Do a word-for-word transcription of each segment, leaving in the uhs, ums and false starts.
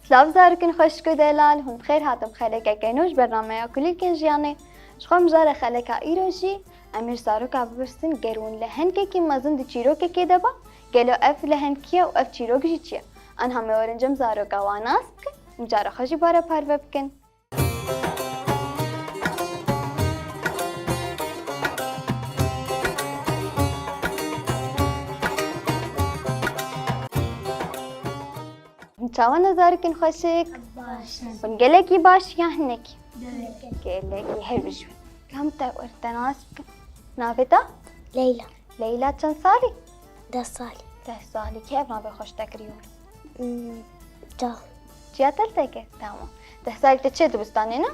Silav zarokên xweşik û delal, hûn bi xêr hatin xelekeke nû ji bernameya Kulîlkên Jiyanê. Ji xwe mijara xeleka îro jî em ê ji zaroka bipirsin, ger hûn lehengekî mezin di çîrokekê de ba, gelo ev leheng kî ye û ev çîrok jî çi ye? Anha me werin cem zaroka wan nas bikin, mijara xwe jî bi we re parve bikin. Çawa ne zarokên xweşik? Baş in. Hûn gelekî baş ya hinek? Gelekî. Gelekî, her bijî. Kam te wer te nas bikin? Navê te? Leyla. Leyla çend salî? Deh salî. Deh salî. Kê ev navê xweş te kiriyo? Hmm, Ciya. Ciya te li te kir? Tamam. Deh salî te çi dibistanê ne?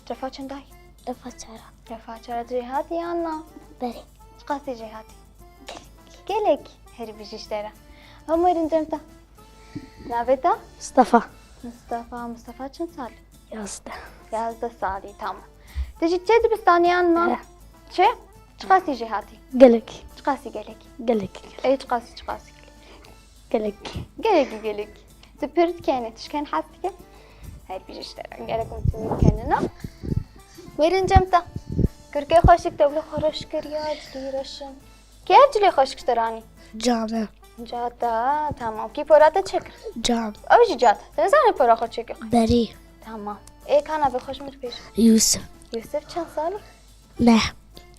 Defa çend ay? Defa çara. Defa çara jêhatî yan na? Berê. Çiqasî jêhatî? Gelek. Her bijî ji te re. Hemû êrin cem te. Navê te? Mustafa. Mustafa, Mustafa çend salî? Yazdeh. Yazdeh salî, tamam. Tu jî çi dibistanê yan na? He. Çi? Çiqasî jêhatî? Gelek. Çiqasî gelek? Gelek, gelek. Ê, çiqasî, çiqasî gelek? Gelek. Gelekî gelek. Tu pir dikenî, tu ji ken hez dike? Her bijî ji te re. Gerek min tu min kenî na. Wêrin cem te. Kurkê xweşik te wilo xwe reş kiriya, cilî reş in. Kê ev cilê xweşik ji te ranî? Cam e. Cata, tamam. Kî pora te çêkir? Cam. Ew jî cata. Tu nizanî pora xwe çêkir? Berî. Tamam. Ê, ka navê xwe ji min dibêje? Yûsif. Yûsif çend salî? Neh.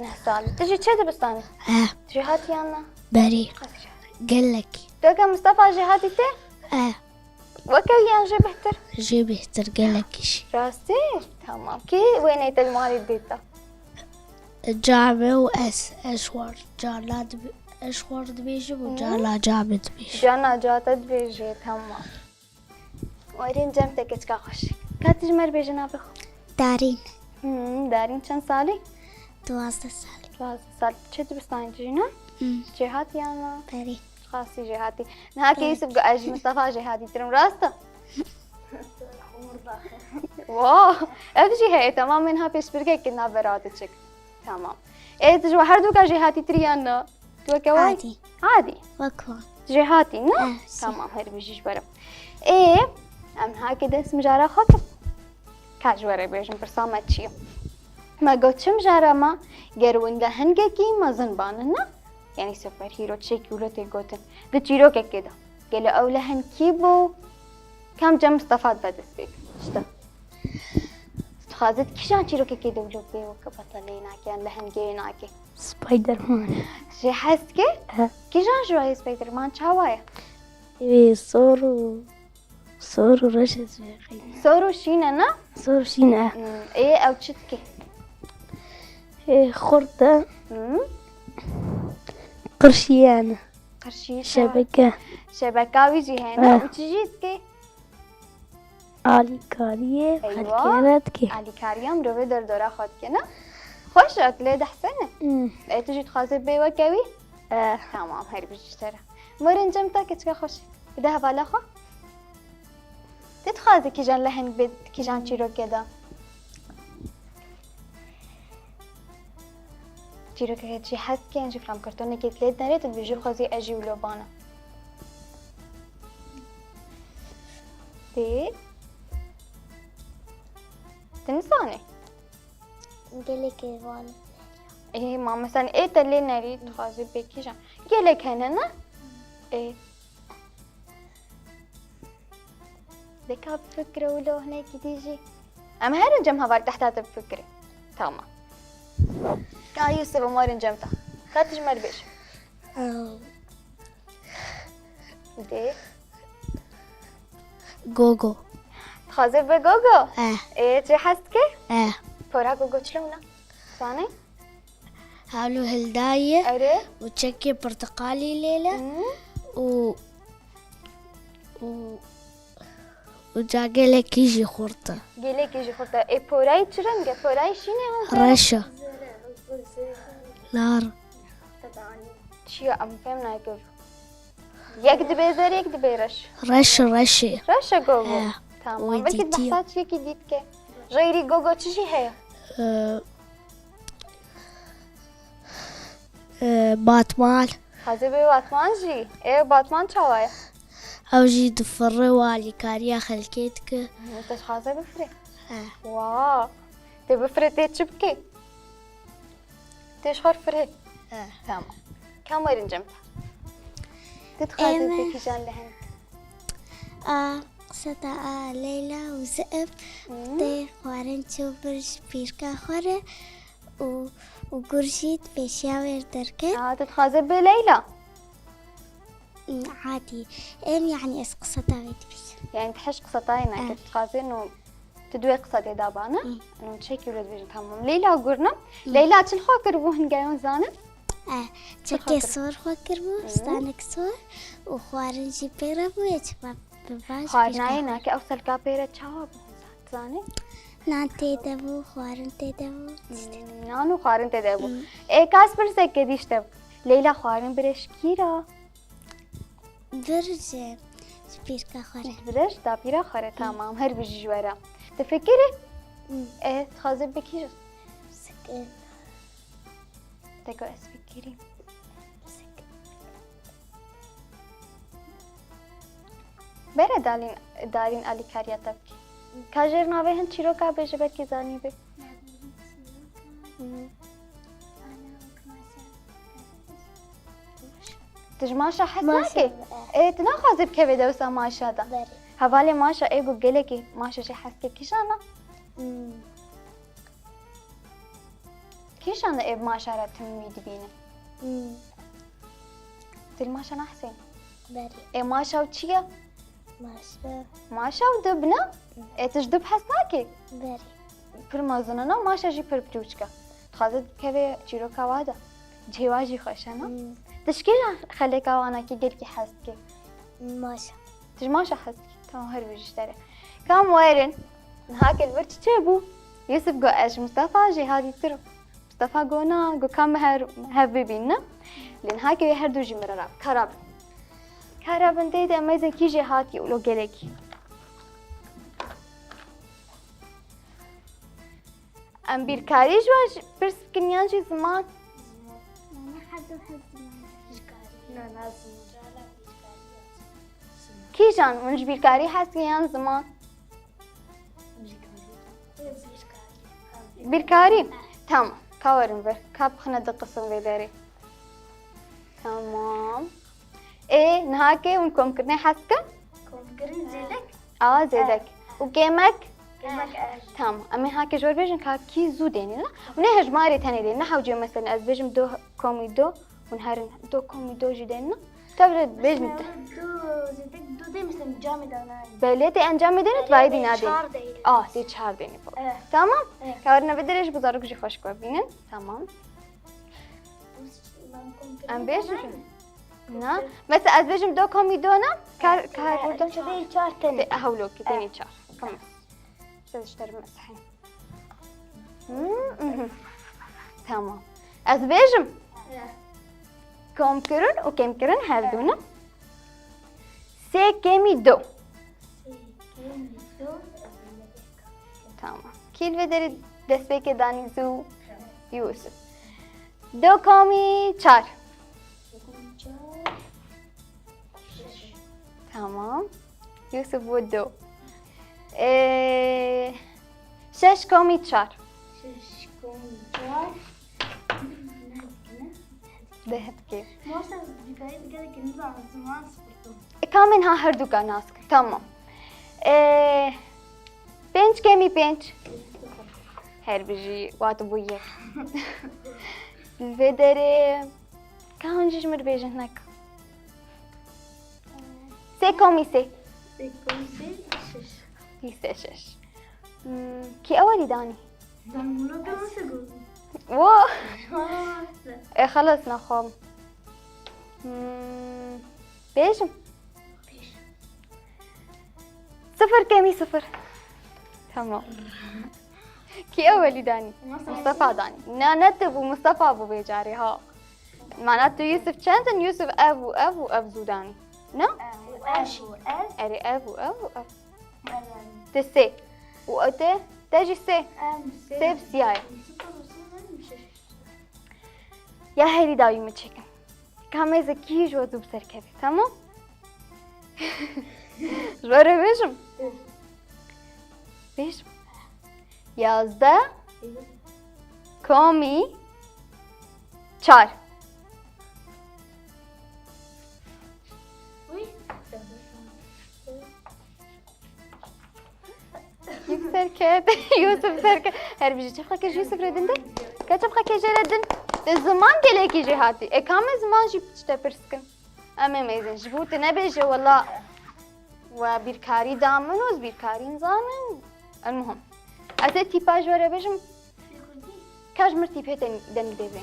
Neh salî. Tu jî çi dibistanî? He. Tu jêhatî yan na? Berî. Gelek. Tu weke Mistefa jêhatî te? He. Weke wî yan jê bêhtir? Jê bêhtir, gelekî jî. Rastî? Tamam. Kî wêneyê te li malê dibêta? Camê û ez, ez ji xwe cana dibi-, ez ji xwe dibêjim û Hı. cana camê dibêjim. Cana ca te dibêjê, tamam. Wêrên cem te keçika xweş. Ka tu ji me re bêje navê xwe? Darîn. Hmm, Darîn çend salî? Duwazdeh salî. Duwazdeh salî. Çi dibistanê tu jî ne? Hmm. Jêhatî yan na? Berî. Xasî jêhatî. Niha ke Berî. Yusuf got ez ji Mistefa jêhatîtir im, rast e? Wow! Ev jî heye, temamên ha pêşbirkekê navbera te çik. Tamam. Ê, tu ji we her duka jêhatîtir yan na? Tu weke wan? Adî. Adî. Wek wan. Jêhatî, ne? Eh, sî. Tamam, her bijî ji ber em. Ê, em niha ke dest mijara xwe kin. Ka ji we re bêjim, pirsa me çi ye? Me got çi mijara me, ger winde hingekî mezin banin, ne? Yanî super hero çêkî wilo tê gotin. Di çîrokekê de. Gelo ew lehengkî bû? Kam cem Mistefa dibe dest pê. İşte. Dixwaze di kîjan çîrokekê de wilo bê weke betelê nake yan lehengê nake? Spiderman. Jê hez dike? He. Kîjan ji wayê Spiderman çawa ye? Wê sor û, sor û reş ez vê xeyne. Sor û şîn e, ne? Sor û şîn e. Hmm, ê, ew çi dike? Ê, xurt e. Hmm. Qirşiyane. Qirşî şe-, Şebeke. Şebeka wî jî hene. Eh. Û çi jî dike? Alîkariyê Eywa. Xelkê re dike. Alîkariya mirovê derdora xwe dike, ne? Xweş e, tu lê dehsene. Hmm. E, tu jî dixwazê bê weke wî? Eh. Tamam, her bijî ji te re. Morên cem te keçika xweş. Bide hevala xwe. Tu dixwazî kîjan leheng bê, kîjan çîrokê de? Çîrokeke çi hez dike, yan jî filan kartonekê lê dinere, tu dibêjî xwezî ez jî wilo bana. Tê? Tu nizanî? Gelekê van. Ê, ma mesela ê te lê nerî, dixwazî bê kîjan? Gelek hene, ne? Ê. Deka bifikire wilo hinekî dî jî. Em herin cem heval tehta te bifikire. Tamam. Ka Yusuf, em werin cem te. Ka tu ji me re bêje. Ew. Dê. Gogo. Dixwaze be Gogo? Eh. Ê, çi hez dike? Eh. Pora Gogo çi lewna? Zanî? Halo hildaye. Erê. Û çekê porteqalî lêle. Hmm. Û, û, û ca gelekî jî xurt e. Gelekî jî xurt e. Ê, porayî çi reng e? Porayî şîn e yan zêr e? Reş e. Lar. Çi ye em fêm nayê Gogo? Yek dibe zêr, yek dibe reş. Reş, reş e. Reş e Gogo. He. Tamam. Wê Belkî dîtiye. Behsa çi yekî dî dike. Xeyrî Gogo çi jî heye? Ee, Ee, Batman. Dixwaze be Batman jî. Ê, Batman çawa ye? Ew jî difire û alîkariya xelkê dike. Te dixwaze bifirê? He. Wa! Tê bifirê tê çi bikê? Tê ji xwe firê? He. Tamam. Kam werin cem te? Tu dixwaze Em- tu kîjan li hend? A, qiseta a Leyla û Ze'b Hı. tê xwarin çû bir ji pîrka xwe re û, û gur jî di pêşiya wê derket. A, tu dixwaze bi Leyla? Adî. Em, yanî ez qiseta wê dibînim. Yani tu heş qiseta yê nake, Eh. tu dixwazî no tu duê qisa tê da bana. Hmm. No çekî wilo dibêjin, tamam. Leyla gurna. Hmm. Leyla çi li xwe kiribû, hin geyon zanin? Eh, çekê sor xwe kiribû, Hmm. stanek sor û xwarin jî pê re bû, ê çipa bi baş Xwarinayê nake, ew selka pê re çawa bû? Zanî? Nan tê de bû, xwarin tê de bû. Hmm, nan û xwarin tê de bû. Hmm. Ê, kas pirsek kedî işte. Leyla xwarin birêş kîra? Bir ji, ji pîrka xwe re. Ji birêş da pîra xwe re, tamam. Her bijî ji we re. Tu fikirî? Hmm. E, dixwaze bikî ji? Sikin. Te ku ez fikirî. Sikin. Bere dalîn, dalîn alîkariya te bikî. Ka jêr navê hin çîroka bêje belkî zanî bê. Hmm. Tu ji maşa hez Maşa, nakê? e. Ê, tu naxwazî bikevê dewsa maşa da? Berê. Hevalê maşa ê ku gelekî maşa jê hez ke kîjan e? Hmm. Kîjan e ê maşa re tim wî dibîne? Hmm. Tu li maşa nahsên? Berê. Ê maşa û çi ye? Maşa. Maşa û dib ne? Ê tu ji dib hez nakê? Berê. Pir mezin e, maşa jî pir biçûçik e. Dixwaze bikeve çîroka wa de. Cihê wa jî xweş e, ne? Hmm. Tu ji kîjan xeleka wana kî gelkî hez dikî? Maşa. Tu ji maşa hez dikî? Tamam, her bijî ji te re. Kam werin? Niha ke li vir çi çêbû? Yusuf got, ez ji Mustafa jêhatîtir im. Mustafa got, na, got, ka me her, hev bibînin. Lê niha ke wê her du jî min re rabin. Ka rabin. Ka rabin tê de mezin kî jêhatî û lo gelekî. Em bîrkarî ji we jî pirs bikin yan jî ziman? Ziman. Her du hez ziman. Bîrkarî. Na, na, ziman. Kîjan? Hûn ji bîrkarî hez dikin yan ziman? Bîrkarî. Tamam. Ka werin vir. Ka bixine di qisim vê derê. Tamam. Ê, niha ke hûn komkirinê hez dikin? Komkirin zêdek. A, zêdek. Û kêmek? Kêmek ez. Tamam. Em ê niha ke ji we re bêjin ka kî zû dênî, ne? Hûn ê hejmarê tenê dênî. Ne hewce mesela ez bêjim do komî do. Hûn herin do komî do jî dênî, ne? Tev re bêjin te. Do, zêdek do dê mesela camê de nayê. Belê tê encamê dênî, tu vayî dî nadê. Çar dênî. Ah, tê çar dênî. Evet. Tamam. Evet. Ka werine vê derê ji bo zarok jî xweş we bînin. Tamam. Em bêjin. Na. Mesela ez bêjim do komî do, na? Kar, kar buradan. Çi dê çar tenê. Te hewlokî tenê çar. Tamam. Siz işte mesahî. Hmm, mhm. Tamam. Ez bêjim. Komkirin û kêmkirin hev du ne? Sê kêmî do. Tamam. Kî li vê derê destpêkê danî zû? Yusuf. Do komî çar. Tamam. Yusuf bû do. Ee, şeş komî çar. Şeş komî çar. Deh dikê. Maşallah, dikayet gelek nizanim, ziman sıfırdım. E, kamên ha her du ka nas kir. Tamam. Ee, pênc kemî pênc. Her bijî, wat bû yek. Li vê derê, ka hûn jî ji min re bêjin hinek. Sê komî sê. Sê komî sê, şeş. Lîste şeş. Hmm, kî ewelî danî? Danî wilo ke nasıl gördün? Wo. E, xelas, naxwam. Hmm, bêjim. Sifir kemî sifir. Tamam. Kî ewelî danî? Mustafa. Mustafa danî. Ne, ne tu bû, Mustafa bû vê carê, ha. Mana tu Yusuf çend in? Yusuf ev û ev û ev zû danî. Ne? Ev û ev û ev. Erê, ev û ev û ev. Ev danî. Te sê. Û ew te, te jî sê. Em sê. Sê bi siyayê. Sifir û sifir, em şeş. Ya herî dawî min çêkin. Ka mêzekî ji we zû bi ser kevê, tamam? Ji we re bêjim. Bêjim. Yazdeh komî çar. Yûsif serket, Yûsif serket. Her bijî çepxeke ji Yûsif re din de. Ka çepxeke jê re din. Te ziman gelekî jê hatî. E, ka me ziman jî ji te pirs kin. Em ê mêzin. Ji bo tu nebêje wela we bîrkarî da min û ez bîrkarî nizanim. El muhim. Ez ê tîpa ji we re bêjim. Ka ji mir tîpê deng, deng dê bên.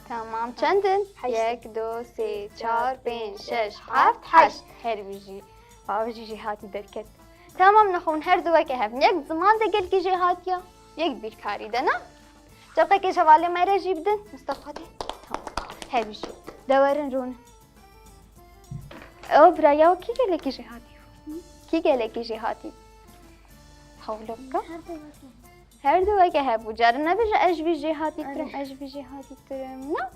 Tamam, çend in? Heşt. Yek, du, sê, çar, pênc, şeş, heft, heşt. Her bijî. Bavê jî jêhatî derket. Tamam, nexwe hûn her du weke hev. Yek ziman de gelkî jêhatî ya, yek bîrkarî de, ne? Çepxeke ji hevalê me re jî bidin. Mistefa de. Tamam. Her bijî. De werin rûnin. Ew biraya kî gelekî jêhatî? Kî gelekî jêhatî? Hewlo bike. Her du weke hebû. Carin nebêje ez ji vî jêhatî tirim, ez ji vî jêhatî tirim. Na.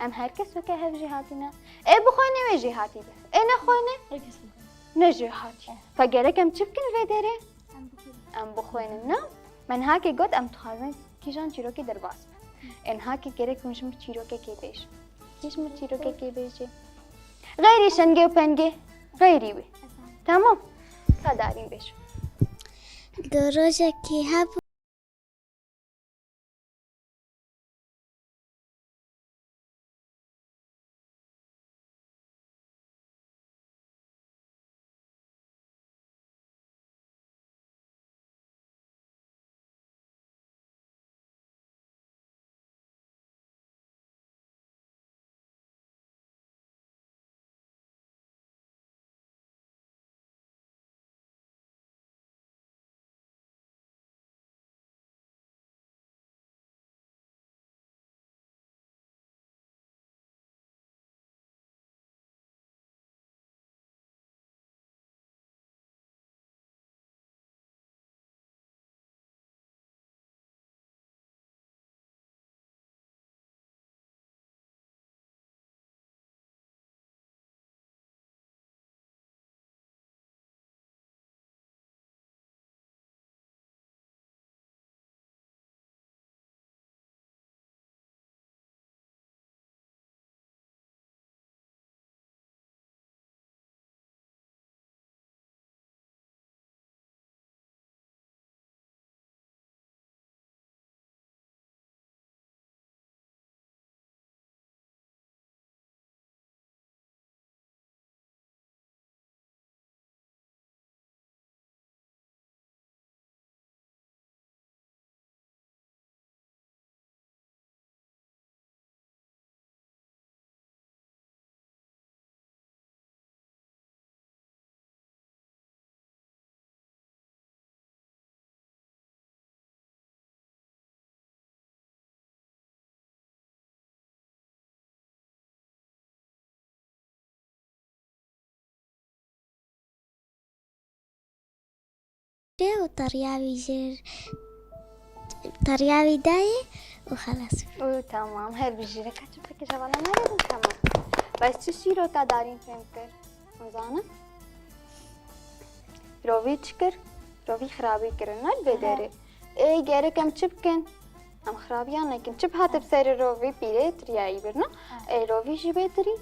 Em her kes weke hev jêhatî ne. Ê bixwêne wê jêhatî be. Ê nexwêne? Ne jêhatî. Ka gerek em çi bikin vê derê? Em bixwênin, na? Me niha kê got em dixwazin kîjan çîrokê derbas bin. Ê niha kê gerek min ji min çîrokekê bêj. Kî ji min çîrokekê bêjê? Xeyrî şengê û pengê. Xeyrî wê. Tamam. Ka darîn bêj. Di rojekê hebû. Û teriya wî jê, teriya wî dayê û xelas. Û tamam, her bijî re kaçim pekî hevala me re bin, tamam. Bes çi şîrota darîn fêm kir? Nizanim. Rovî çi kir? Rovî xirabî kirin, ne, li vê derê. Ê, gerek em çi bikin? Em xirabiyan nekin. Çi bi hate bi serê rovî pîrê tiriyayî birna? Ê, rovî jî bê tirî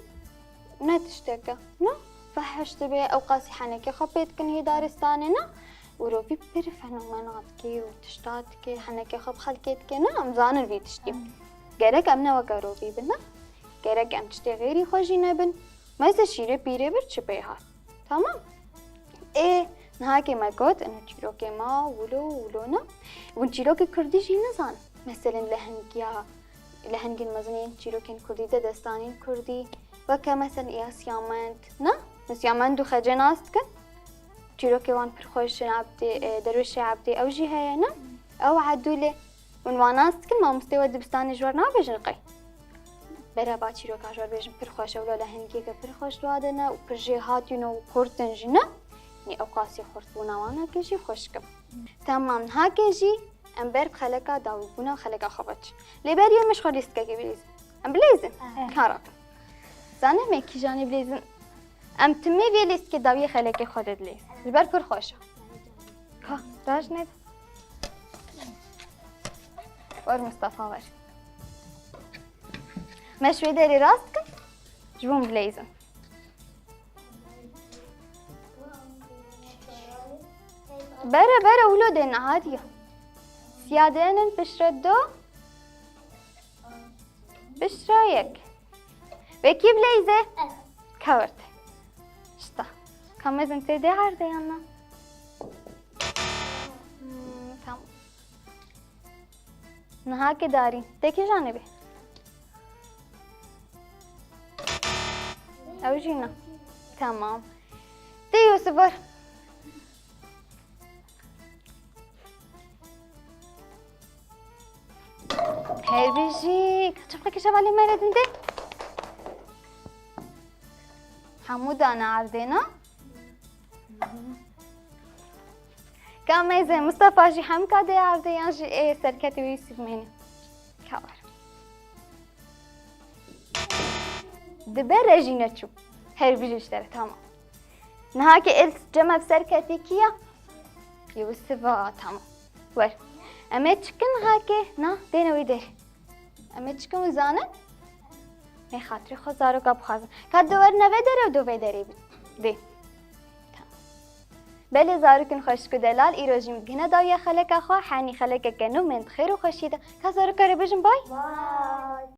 ne tişteke. Ne? Fehş dibe, ew qasî henekê xwe pê dikin hê daristanê, ne? Û rovî pir fenomena dike û tişta dike, henekê xwe bi xelkê dike, ne? Em zanin vî tiştî. Gerek em ne weke rovî bin, ne? Gerek em tiştê xêrî xwe jî nebin. Meze şîrê pîrê bir çi pê hat. Tamam. Ê, niha kê me got, ino çîrokê ma, wilo, wilo ne. Hûn çîrokê kurdî jî nizanin. Meselen lehengiya, lehengên mezin yên çîrokên kurdî de destanên kurdî. Weke meselen ê Siyamend, ne? Siyamend û Xecê nas dikin. Çîrokê wan pir xweş in, Ebdê, e, Derwêşê Ebdê, ew jî heye, ne? Ew Edûlê. Hûn wan nas dikin, mamostê we dibistanê ji we re nabêjin qey? Bere ba çîroka ji we re bêjin pir xweş e, wilo lehengiyeke pir xweş li wa de ne û pir jêhatî ne û xurt in jî ne. Nê ewqasî xurtbûna wan heke jî xweşik e. Temam, niha ke jî em ber bi xeleka dawîbûna xeleka xwe ve çin. Lê berî min ji xwe lîstikekê bilîzin. Em bilîzin? Eh. Ka rakim. Zane me kîjanê bilîzin? Em timê vê lîstikê dawiyê xelekê xwe de dilîzin. Ji ber pir xweş e. Ka, dajne. Wer Mustafa wer. Me ji wê derê rast kin. Ji bo min bileyzin. Bere, bere, wilo dê nehatiye. Siya dênin piştre do. Piştre yek. Wekî bileyze? Ez. Kewrt. Şta. Ka mezin tê dê erdê yan na? Hmm, tamam. Niha ki darî. Te kîjan ê bê? Ew jî ne. Tamam. Tê Yusuf wer. Her bijî. Çi bixwe kişe valê me re dinde? Hemû dane erdê ne? Ka meyze Mustafa jî hemka dê erdê yan jî ê serketî wî sîvmênî. Ka wer. Dibe re jî neçû. Her bijî ji te re, tamam. Niha ki el cema serketî kiya? Yusuf a, tamam. Wer. Em ê çikin niha ki? Na, dêne wî der. Em ê çikin wî zanin? Ê xatirê xwe zaroka bixwazin. Ka do werine vê derê û do vê derê bin. Dê. Belê zarokên xweşik û delal, îro jî min digihine dawiya xeleka xwe, henî xelekeke nû, me di xêr û xweşiyê de. Ka zaroka re bijin bay. Bay.